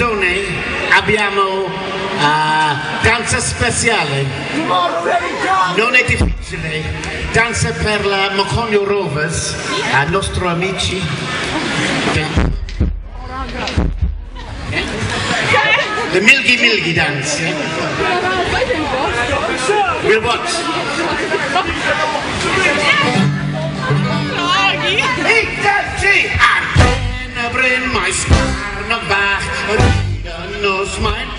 canzone abbiamo danza speciale. Non è difficile. Danza per la Moconio Rovers, a nostro amici. The Milgi Milgi dance. Yeah? We'll watch. Ar ben y bryn mae sgwarnog bach, Yr hyd y nos mae'n